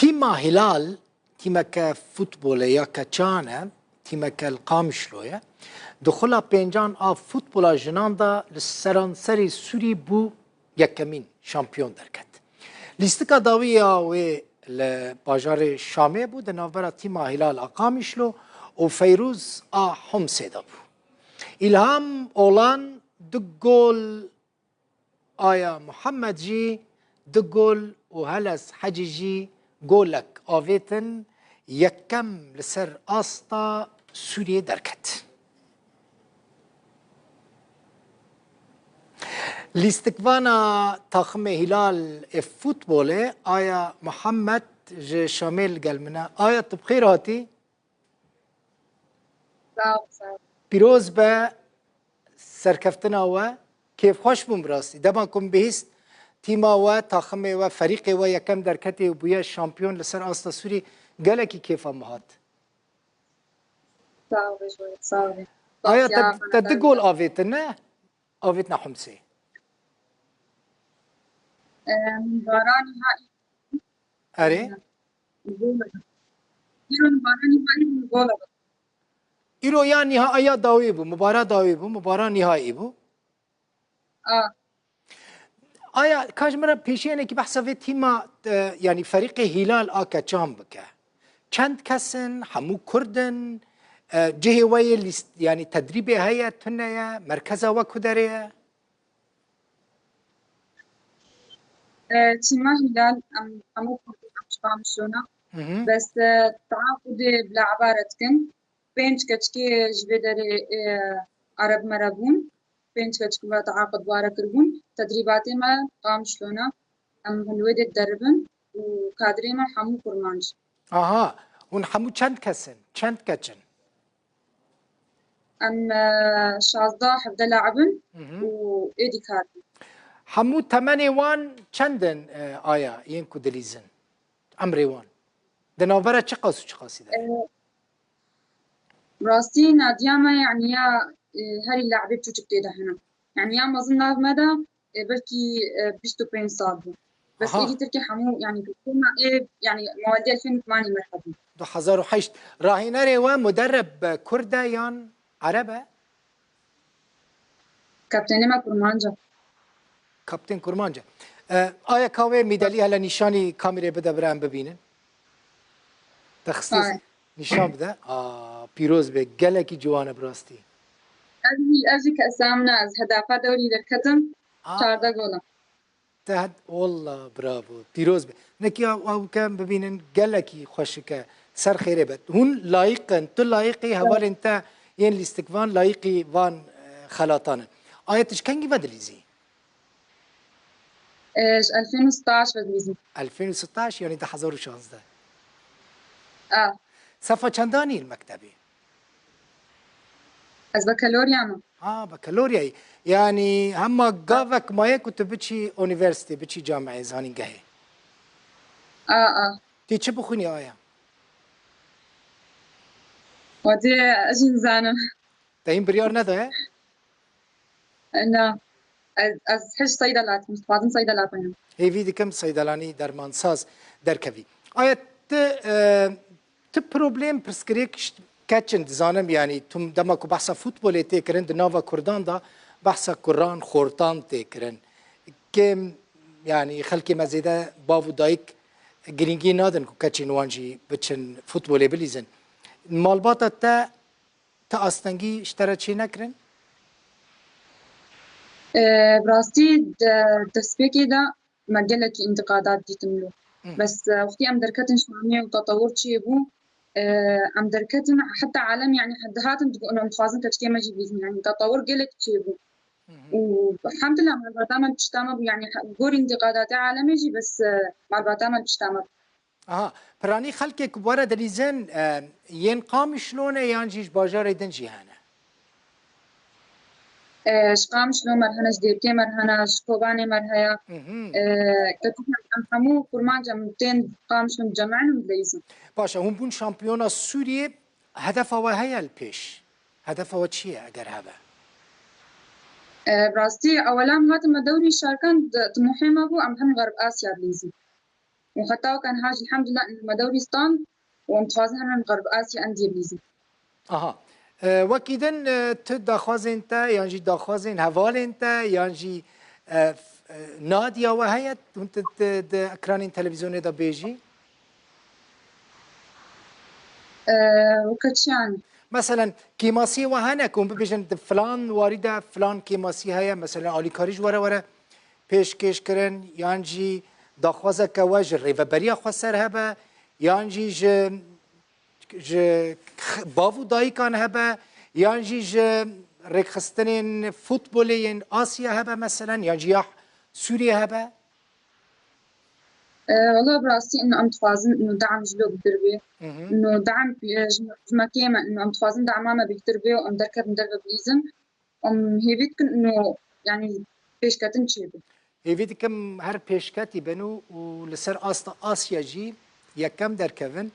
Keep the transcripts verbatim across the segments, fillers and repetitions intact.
Tîma Hilal, tîmeke futbolê ya keçan e, tîmeke li Qamişlo ye. Di xula pêncan a futbola jinan de li seranserê Sûrî bû yekemîn, şampiyon derket. Lîstika dawî ya wê li bajarê Şamê bû, di navbera tîma Hilal a Qamişlo û Feyrûz a Homsê de bû. Îlham Olan du gol, Aya Muhammed jî du gol û Heles Hecî jî golek avêtin, yekem li ser asta Sûriyê derket. Lîstikvana taximê Hilal ê futbolê, Aya Muhammed ji Şamê li gel min e. Aya, tu bi xêr hatî? Sağ ol, sağ ol. Pîroz be serkeftina we, kêfxweş bûm bi rastî. Dema ku min bihîst tîma we, taximê we, ferîqê we yekem derketê û bûye şampiyon li ser asta Sûrî, gelekî kêfa min hat. Sağ ol, sağ ol. Aya te, te du gol avêtine, avêtine Humsê. Em, baranî ha Erê? Îro li Baranî Bayî bû, gola. Îro ya nîha ya dawî bû, mubara dawî bû, mubara nîhaî bû. A. Aya, ka ji min re pêşiyenekî behsa vê tîma, e, yanî ferîqê Hîlal a Keçan bike. Çend kes in, hemû Kurd in, e, cihê we yê lîst-, yanî tedrîbê heye, tune ye, merkeza we ku derê ye? E, çîma Hîlal, em hemû Kurd in, em ji Qamişlo ne. Hı hı. Bes, e, teaqudê bila ebare dikin. Pênc keçikê ji vê derê, e, Ereb mere bûn. Pênc keçik ve teaqud bare kiribûn. Tedrîbatê me Qamişlo ne. Em li wê dê dideribin û kadrê me hemû kurmanc. Aha, hûn hemû çend kes in? Çend keç in? Em, e, şazdeh hevdeh laib in. Hı hı. Û êdî kar in. Hemû temenê wan çend in, e, aya, yên ku dilîzin? Emrê wan? Di navbera çiqas û çiqasî de? E, rastî nadiya me, yanî ya, e, herî laibê biçûçik tê de hene. Yanî ya mezin nav me de, e, belkî, e, bîst û pênc sal bû. Bes Aha. êdî tirkî hemû, yanî, hema ê, yanî, mewelidê elfên û temanî me hebû. Du hezar û heşt. Rahînerê we muderreb, e, Kurd e yan Ereb e? Kaptênê me Kurmanc e. Kaptên Kurmanc e. E, aya ka wê mîdelî hele nîşanî kamîrê bide bira em bibînin. Te xistî Hay. nîşan bide. Aa, pîroz be, gelekî ciwan e bi rastî. Ez jî, ez jî kesam ne, ez hedafa dewrî derketim, Aa. çardeh gola. Te het, wallah, bravo. Pîroz be. Nekî ew, ew kem bibînin, gelekî xweşik e. Ser xêrê be. Hûn layiq in, tu layiqî, hevalên te yên lîstikvan layiqî van, e, xelatan in. Aya, tu ji kengî ve dilîzî? E, ji elfên û sitaş ve dilîzî. Elfên û sitaş, yanî du hezar û şazdeh. A. Sefa çendanî li mektebê? Ez bakalorya me. Ha, bakalorya yî. Yanî hema gavek maye ku tu biçî unîversîtê, biçî camiyê, zanîngehê. A, a. Tê çi bixwînî aya? Wadê ez jî nizanim. Te hîn biryar nedaye? Na. Ez, ez hej seydela dikim, dixwazim seydela xwînim. Hêvî dikim seydelanî dermansaz derkevî. Aya ti, e, ti problem pirsgirêk ş-, keç in, dizanim, yanî tu dema ku behsa futbolê tê kirin, di nava Kurdan de behsa kuran, xortan tê kirin. Kêm, yanî xelkê me zêde bav û dayik girîngî nadin ku keçên wan jî biçin futbolê bilîzin. Malbata te Ti astengî ji te re çê nekirin? E, bi rastî de, destpêkê de me gelekî întîqadat dîtin lo. Hı. Bes, e, wextî em derketin Şamê û tetewir çêbû, e, em derketin, heta alem, yanî, dihatin digotin, em dixwazin keçikê me jî bîzin, yanî, tetewir gelek çêbû. Hı hı. Û elhamdulillah, malbata me pişta me bû, yanî, he-, gorî întîqadatê alemê jî, bes, e, malbata me pişta me bû. Aha, piranî xelkê ku bi we re dilîzin, e, yên Qamişlo ne yan jî ji bajarê din jî hene? E, ji Qamişlo me re hene, ji Dêrikê me re hene, ji Kobanê me re heye. Mhm. E, ketî em hemû kurmanc em tên Qamişlo cem'in û dileyîzin. Baş e, hûn bûn şampiyona Sûriyê, hedefa we heye li pêş? Hedefa we çi ye eger hebe? E, bi rastî, ewela em hatin me dewrî şarkan di, di Muhê me bû, em hin Xerb Asya dileyîzin. Û heta weke niha jî elhamdulillah me dewrî stand û em dixwazin herin Xerb Asya em dê bilîzin. Aha. E, wekî din, e, tu daxwazên te yan jî daxwazên hevalên te yan jî, e, f-, e, nadiya we heye hûn tu di, di ekranên televîzyonê de bêjî? E, weke çi yanî? Meselen, kêmasiyê we hene ku hûn bibêjin di filan warî de filan kêmasî heye, meselen alîkarî ji we re were pêşkêş kirin, yan jî daxwazeke we ji rêveberiya xweser hebe, yan jî ji, ji x-, bav û dayikan hebe, yan jî ji rêkxistinên futbolê yên Asya hebe, meselen, yan jî ya Sûriyê hebe? E, wala bi rastî ino em dixwazin ino deam ji lo bitir bê. Hı hı. Ino deam, e, ji, ji me kêm e, ino em dixwazin deama me bêhtir bê û em derkevin derve bilîzin. Em hêvî dikin ino, yanî pêşketin çêbin. Hêvî dikim her pêşketî bin û, û li ser asta Asya jî yekem derkevin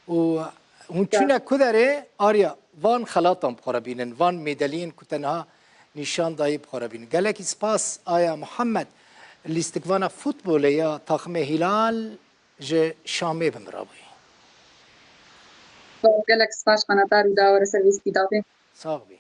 û hûn çûne ku derê, Arya, van xelatan bi xwe re bînin, van mêdeliyên ku te niha nîşan dayî bi xwe re bînin. Gelekî spas Aya Muhammed, lîstikvana futbolê ya taximê Hîlal ji Şamê bi min re bûyî. Gelek spas Xanata Rûdawê ser vê îstîdafê. Sax bî.